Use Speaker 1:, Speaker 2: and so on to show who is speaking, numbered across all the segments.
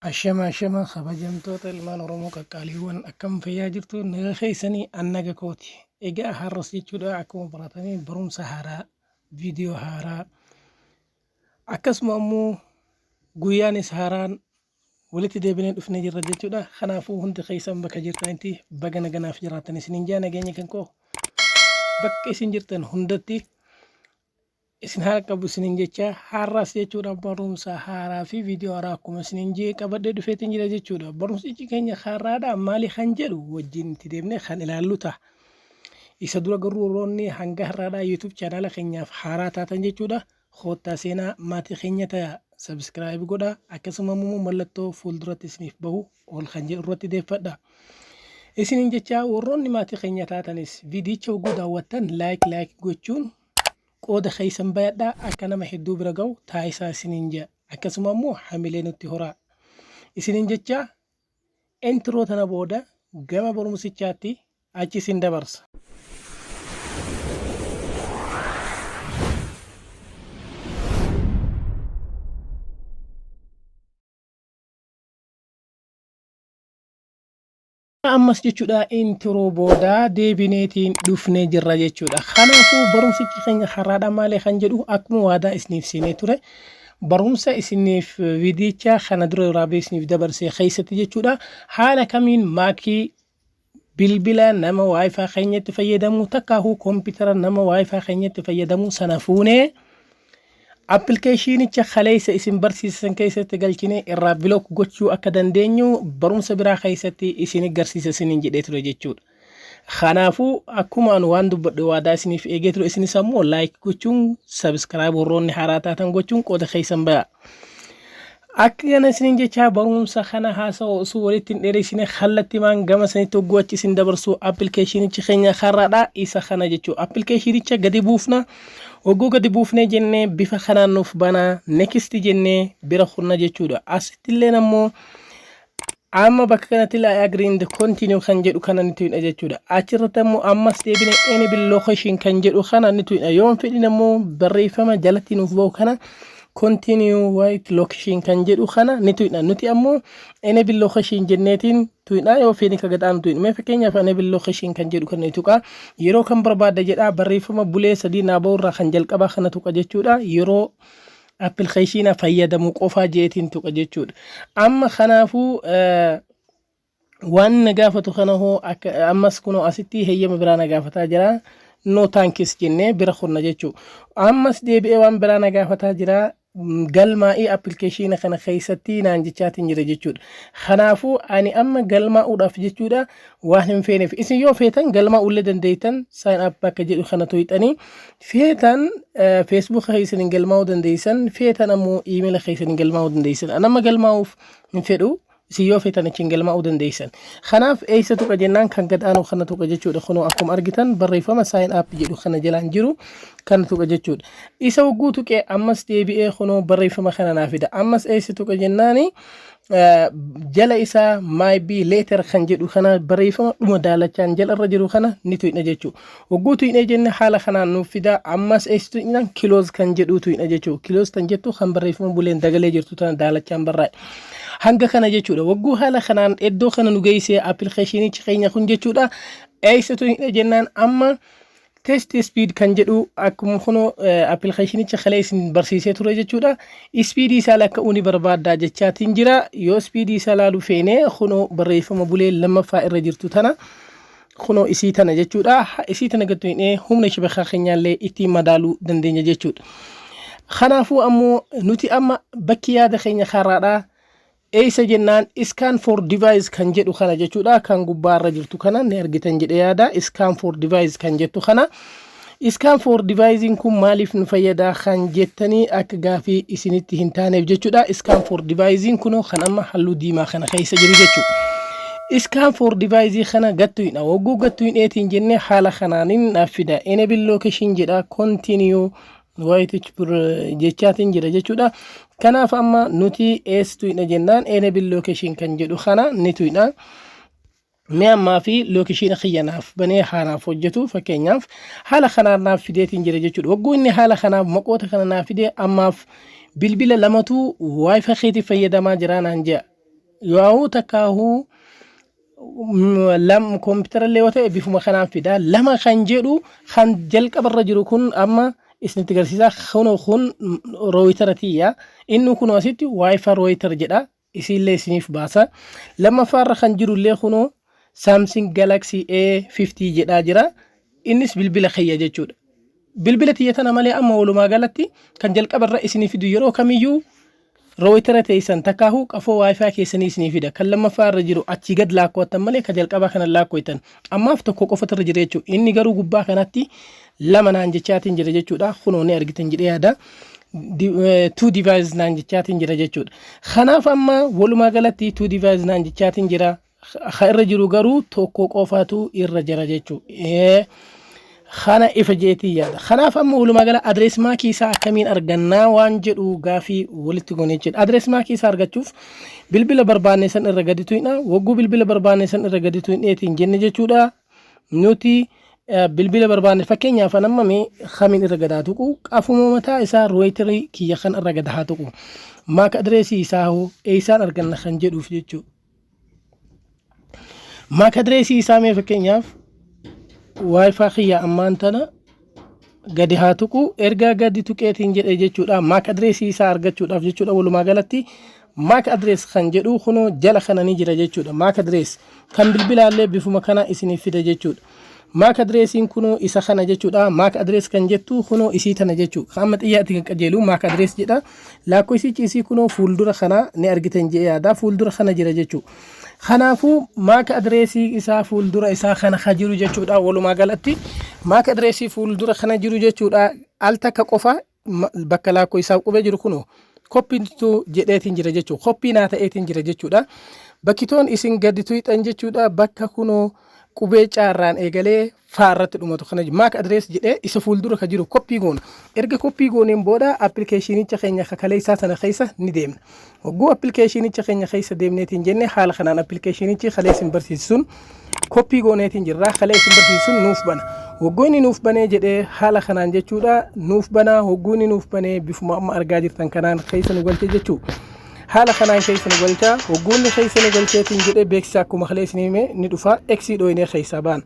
Speaker 1: Ashama ashama, kabajamtoota ilmaan Oromoo qaqqaaliiwwan, akkam fayyaa jirtu? Naga keessanii? An naga kooti. Egaa har'as jechuudha akkuma baratanii barumsa haaraa, viidiyoo haaraa, akkasuma ammoo guyyaanis haaraan walitti deebinee dhufnee jirra jechuudha. Kanaafuu hundi keessan bakka jirtanitti baga naganaaf jiraattan isiniin jaa. Nageenya kan koo bakka isin jirtan hundatti isin haa qabu isiniin jecha, har'as jechuudha barumsa haaraa fi viidiyoo haaraa akkuma isiniin jee qabadhee dhufeetiin jira jechuudha. Barumsichi keenya har'aadha maali kan jedhu wajjin itti deemnee kan ilaallu ta'a. Isa dura garuu warroonni hanga har'aadhaa YouTube chaanaala keenyaaf haaraa taatan jechuudha, koottaa seenaa maatii keenya ta'a, subscribe godha, akkasuma immoo mallattoo fuulduratti isiniif bahu ol kan jedhu irratti deeffadha. Isiniin jecha, warroonni maatii keenya taatanis viidiyicha hogguu daawwattan like like gochuun qooda keessan bayadhaa, akka nama hedduu bira ga'u taasisaa isiniin jedha. Akkasuma immoo hamilee nutti horaa. Isiniin jecha, intro tana booda gama barumsichaatti achi isin dabarsa. Ammas jechuudha intro booda deebineetiin dhufnee jirra jechuudha. Kanaafuu barumsichi keenya har'aadha maalee kan jedhu akkuma waadaa isiniif seenee ture, barumsa isiniif viidiyicha kana dura waraabee isiniif dabarsee keessatti jechuudha, haala kamiin maakii bilbila nama WiFi keenyatti fayyadamu takkaahuu koompitara nama WiFi keenyatti fayyadamu sana fuunee appilikeeshinicha kaleessa isin barsiisan keessatti galchine irraa block gochuu akka dandeenyu barumsa biraa keessatti isin garsiisa isiniin jedhee ture jechuudha. Kanaafuu akkuma anu waan dubbadhe waadaa isiniif eegee ture, isinis ammoo like gochuun, subscribe warroonni haaraa taatan gochuun qooda keessan ba'a. Akka kana isiniin jechaa, barumsa kana haasa'u osoo walitti hin dheeresine kallattimaan gama sanitti hogguu achi isin dabarsu, appilikeeshinichi keenya har'aadha isa kana jechuudha. Appilikeeshinicha gadi buufna. Hogguu gadi buufnee jennee bifa kanaan nuuf banaa, next jennee bira kunna jechuudha. Asitti illee ammoo amma bakka kanatti I agree and continue kan jedhu kana ni tuyna jechuudha. Achirratti ammoo ammas deebine enable location kan jedhu kana ni tuyna. Yoon fedhin ammoo barreeffama jalatti nuuf bahu kana, continue with location kan jedhu kana ni tuyna. Nuti ammoo enable location jenneetiin tuyna, yoo fedhin ka gadaan tuyna. Mee fakkeenyaaf enable location kan jedhu kana ni tuqa. Yeroo kan barbaadda jedha, barreeffama bulee sadii naa bahurraa kan jalqabaa kana tuqa jechuudha. Yeroo appilikeeshina fayyadamu qofaa jeetiin tuqa jechuudha. Amma kanaafuu waan na gaafatu kana hoo akka ammas kunoo asitti heeyyama biraa na gaafataa jira. No thanks jennee bira kunna jechuudha. Ammas deebi'ee waan biraa na gaafataa jira. Galmaa'ii appilikeeshina kana keessatti naan jechaatiin jira jechuudha. Kanaafuu ani amma galmaa'uudhaaf jechuudha waan hin feeneef, isin yoo feetan galmaa'uullee dandeettan, sign up bakka jedhu kana tuyxanii, feetan Facebook keessaniin galmaa'uu dandeessan, feetan ammoo iimeela keessaniin galmaa'uu dandeessan. Ani amma galmaa'uuf hin fedhu, isin yoo feetan achiin galmaa'uu dandeessan. Kanaaf eessa tuqa jennaan, kan gad aanu kana tuqa jechuudha. Kunoo akkuma argitan barreeffama sign up jedhu kana jalaan jiru kana tuqa jechuudha. Isa hogguu tuqee ammas deebi'ee kunoo barreeffama kana naa fida. Ammas eessa tuqa jennaani, jala isaa maybe later kan jedhu kana, barreeffama dhuma daalachaan jala irra jiru kana ni tuyna jechuudha. Hogguu tuyne jenne haala kanaan nuuf fida. Ammas eessa tuyna? Close kan jedhu tuyna jechuudha. Close kan jettu kan barreeffama buleen dagalee jirtu tana daalachaan barraa'e. Hanga kana jechuudha. Wagguu haala kanaan iddoo kana nu geessee appilikeeshinichi keenya kun jechuudha. Eessa tuyna jennaan, amma test speed kan jedhu akkuma kunoo appilikeeshinicha kalee isin barsiisee ture jechuudha. Speedii isaa lakka'uu ni barbaaddaa jechaatiin jira. Yoo speedii isaa laalu feene, kunoo barreeffama bulee lammaffaa irra jirtu tana, kunoo isii tana jechuudha. Isii tana gattu humna shabakaa keenyaallee ittiin madaaluu dandeenya jechuudha. Kanaafuu ammoo nuti amma bakki yaada keenya karaadhaa eessa jennaan, scan for device kan jedhu kana jechuudha. Kan gubbaarra jirtu kana ni argitan jedhe yaada, scan for device kan jettu kana. Scan for device kun maaliif nu fayyada kan jettanii akka gaafii isinitti hin taaneef jechuudha. Scan for device kunoo kan amma halluu diimaa kana keessa jiru jechuudha. Scan for device kana gattuudha. Wagguu gattuudheetiin jennee haala kanaanin naaf fida. Enable location jedha, continue with jechaatiin jira jechuudha. Kanaaf amma nuti eessa tuyna jennaan, enable location kan jedhu kana ni tuyna. Mee ammaa fi location kiyya naaf banee haanaaf hojjetu, fakkeenyaaf haala kanaan naaf fideetiin jira jechuudha. Wagguu inni haala kanaaf maqoota kana naaf fidee, ammaaf bilbila lamatu WiFi keetiif fayyadamaa jira naan jedha. Yoo takkaahuu lam koompitara illee yoo ta'e bifuma kanaan fida. Lama kan jedhu kan jalqabarra jiru kun amma isinitti agarsiisa. Kun router tiyya. Inni kun asitti WiFi router jedha. Isiillee isiniif baasa. Lammaffaarra kan jiru illee kunoo Samsung Galaxy A50 jedhaa jira. Innis bilbila kiyya jechuudha. Bilbila tiyya tana malee amma walumaa galatti kan jalqabarra isinii fidu yeroo kamiyyuu router teessan takkaahuu qafoo WiFi keessanii isinii fida. Kan lammaffaa irra jiru achii gad laakkootan malee kan jalqabaa kana laakkootan. Ammaaf tokko qofatu irra jira jechuudha. Inni garuu gubbaa kanatti lama naan jechaatiin jira jechuudha. Kunoo ni argitan jedhee yaada. Two device naan jechaatiin jira jechuudha. Kanaaf amma walumaa galatti two device naan jechaatiin jira. Ha irra jiru garuu tokko qofatu irra jira jechuudha. Kana ifa jeetii yaada. Kanaaf amma walumaa gala address MAC isaa akkamiin argannaa waan jedhu gaafii walitti goone jechuudha. Address MAC isaa argachuuf bilbila barbaanne san irra gadi tuqna. Wagguu bilbila barbaanne san irra gadi tuqneetiin jenne jechuudha. Nuti bilbila barbaanne, fakkeenyaaf amma mee kamiin irra gadaa tuqu, qafuma mataa isaa router kiyya kan irra gad haa tuqu. MAC address isaa hoo eessaan arganna kan jedhuuf jechuudha. MAC address isaa mee fakkeenyaaf WiFi kiyya ammaan tana gadi haa tuqu. Erga gadi tuqeetiin jedhe jechuudha, MAC address isaa argachuudhaaf jechuudha, walumaa galatti MAC address kan jedhu kunoo jala kana ni jira jechuudha. MAC address kan bilbilaallee bifuma kana isiniif fida jechuudha. MAC addressiin kunoo isa kana jechuudha. MAC address kan jettu kunoo isii tana jechuudha. Amma xiyyaatti kan qajeelu MAC address jedha. Lakkoofsichi isii kunoo fuuldura kana ni argitan jedhee yaada. Fuuldura kana jira jechuudha. Kanaafuu MAC address isaa fuuldura isaa kana ka jiru jechuudha. Walumaa galatti MAC address fuuldura kana jiru jechuudha. Al takka qofa bakka laakkoo isaa qubee jiru kunoo copy to jedheetiin jira jechuudha. Copy naa ta'eetiin jira jechuudha. Bakkitoon isin gadi tuyxan jechuudha. Bakka kunoo qubee caarraan eegalee faarratti dhumatu kana MAC address jedhee isa fuuldura ka jiru copy goona. Erga copy gooneen booda appilikeeshinicha keenya kakalee isaa sana keessa ni deemna. Hogguu appilikeeshinicha keenya keessa deemneetiin jenne, haala kanaan appilikeeshinichi kalee isin barsiisu sun copy gooneetiin jirra. Kalee isin barsiisu sun nuuf bana. Hogguu inni nuuf banee jedhee haala kanaan jechuudha nuuf bana. Hogguu inni nuuf banee bifuma amma argaa jirtan kanaan keessa nu galche jechuudha. Haala kanaan keessa nu galcha. Hogguu inni keessa nu galcheetiin jedhee beeksisa akkuma kalee isin hime ni dhufa. X dhooynee keessaa baana.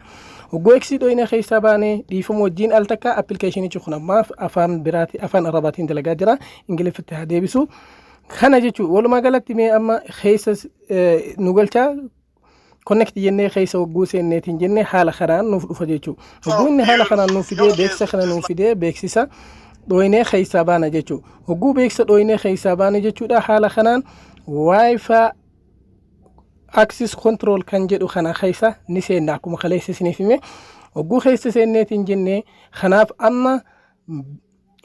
Speaker 1: Hogguu X dhooynee keessaa baane, dhiifama wajjin al takka appilikeeshinichi kun ammaaf afaan biraati, afaan Arabaatiin dalagaa jira. Ingiliffatti haa deebisu. Kana jechuun walumaa galatti mee amma keessa nu galchaa. Connect jennee keessa hogguu seenneetiin jenne haala kanaan nuuf dhufa jechuudha. Hogguu inni haala kanaan nuuf fidee beeksisa kana nuuf fidee beeksisa dhooynee keessaa baana jechuudha. Hogguu beeksisa dhooynee keessaa baana jechuudha, haala kanaan WiFi access control kan jedhu kana keessa ni seenna akkuma kaleessa isiniif hime. Hogguu keessa seenneetiin jenne, kanaaf amma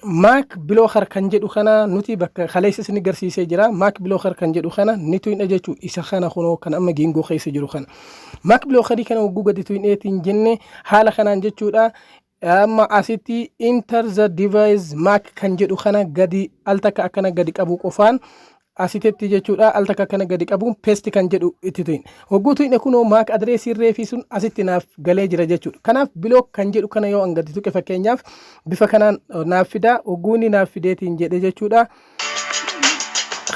Speaker 1: MAC blocker kan jedhu kana nuti bakka kaleessa isin agarsiisee jira. MAC blocker kan jedhu kana ni tuyna jechuu. Isa kana kunoo kan amma geengoo keessa jiru kana. MAC blockerii kana hogguu gadi tuyneetiin jenne haala kanaan jechuudha. Amma asitti "enter the device MAC" kan jedhu kana gadi al takka akkana gadi qabu qofaan asitetti jechuudha, al takka akkana gadi qabuun paste kan jedhu itti tuyne. Hogguu tuyne kunoo MAC address reefii sun asitti naaf galee jira jechuudha. Kanaaf block kan jedhu kana yoo an gadi tuqe, fakkeenyaaf bifa kanaan naaf fida. Hogguu inni naaf fideetiin jedhe jechuudha.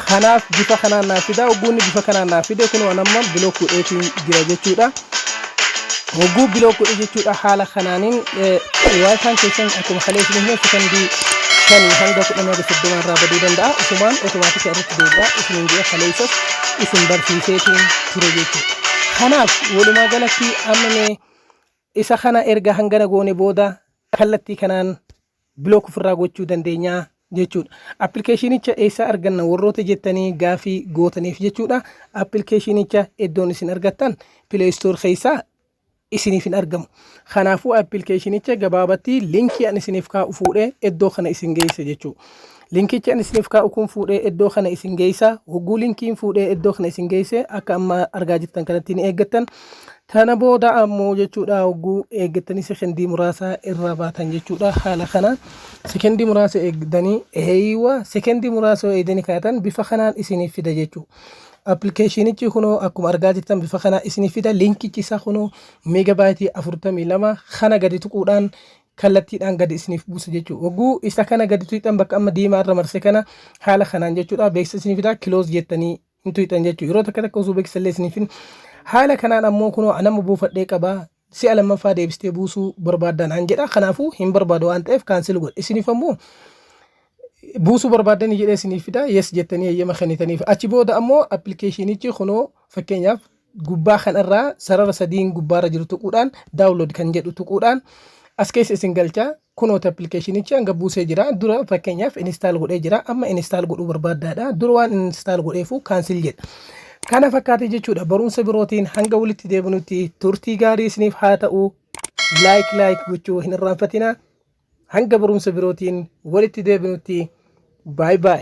Speaker 1: Kanaaf bifa kanaan naaf fida. Hogguu inni bifa kanaan naaf fide kunoo an amma block godheetiin jira jechuudha. Hogguu block godhe jechuudha, haala kanaaniin WiFin keessan akkuma kalee isin hime sekondii 5 hanga 10 haga 30 irraa baduu danda'a. Isumaan automatic irratti deebi'a isiniin jedhe, kaleessas isin barsiiseetiin ture jechuudha. Kanaaf walumaa galatti amma mee isa kana erga hangana goone booda kallattii kanaan block ofirraa gochuu dandeenya jechuudha. Appilikeeshinicha eessa arganna warroota jettanii gaafii gootaniif jechuudha. Appilikeeshinicha iddoon isin argattan Play Store keessaa isiniif hin argamu. Kanaafuu appilikeeshinicha gabaabatti linkii ani isiniif kaa'u fuudhee iddoo kana isin geessa jechuudha. Linkichi ani isiniif kaa'u kun fuudhee iddoo kana isin geessa. Hogguu linkiin fuudhee iddoo kana isin geesse akka amma argaa jirtan kanatti ni eeggattan. Tana booda ammoo jechuudha, hogguu eeggattanii sekendii muraasa irraa baatan jechuudha. Haala kanaan sekendii muraasa eegdanii, eeywa, sekendii muraasa eegdanii kaa'atan bifa kanaan isiniif fida jechuudha. Appilikeeshinichi kunoo akkuma argaa jirtan bifa kanaa isiniif fida. Linkichi isaa kunoo meegabaayitii 42 kana gadi tuquudhaan kallattiidhaan gadi isiniif buusa jechuudha. Hogguu isa kana gadi tuqxan bakka amma diimaa irra marse kana haala kanaan jechuudha beeksisa isiniif fida, close jettanii Hin tuqxan jechuudha. Yeroo takka takka osoo beeksisallee isiniif hin haala kanaan ammoo kunoo nama buufadhee qabaa, si'a lammaffaa deebistee buusuu barbaaddaa naan jedha. Kanaafuu hin barbaadu waan ta'eef cancel godhe. Isiniif ammoo buusuu barbaaddanii jedhee isiniif fida, yes jettanii eeyyama kennitaniif. Achi booda ammoo appilikeeshinichi kunoo fakkeenyaaf gubbaa kanarraa sarara sadiin gubbaarra jiru tuquudhaan, download kan jedhu tuquudhaan as keessa isin galcha. Kunooti appilikeeshinichi hanga buusee jira. Dura fakkeenyaaf install godhee jira, amma install godhuu barbaaddaadha. Dura waan install godheefu cancel jedha. Kana fakkaate jechuudha. Barumsa birootiin hanga walitti deebinutti turtii gaarii isiniif haa ta'u. Like like gochuu hin irraanfatina. Hanga barumsa birootiin walitti deebinutti, bye bye.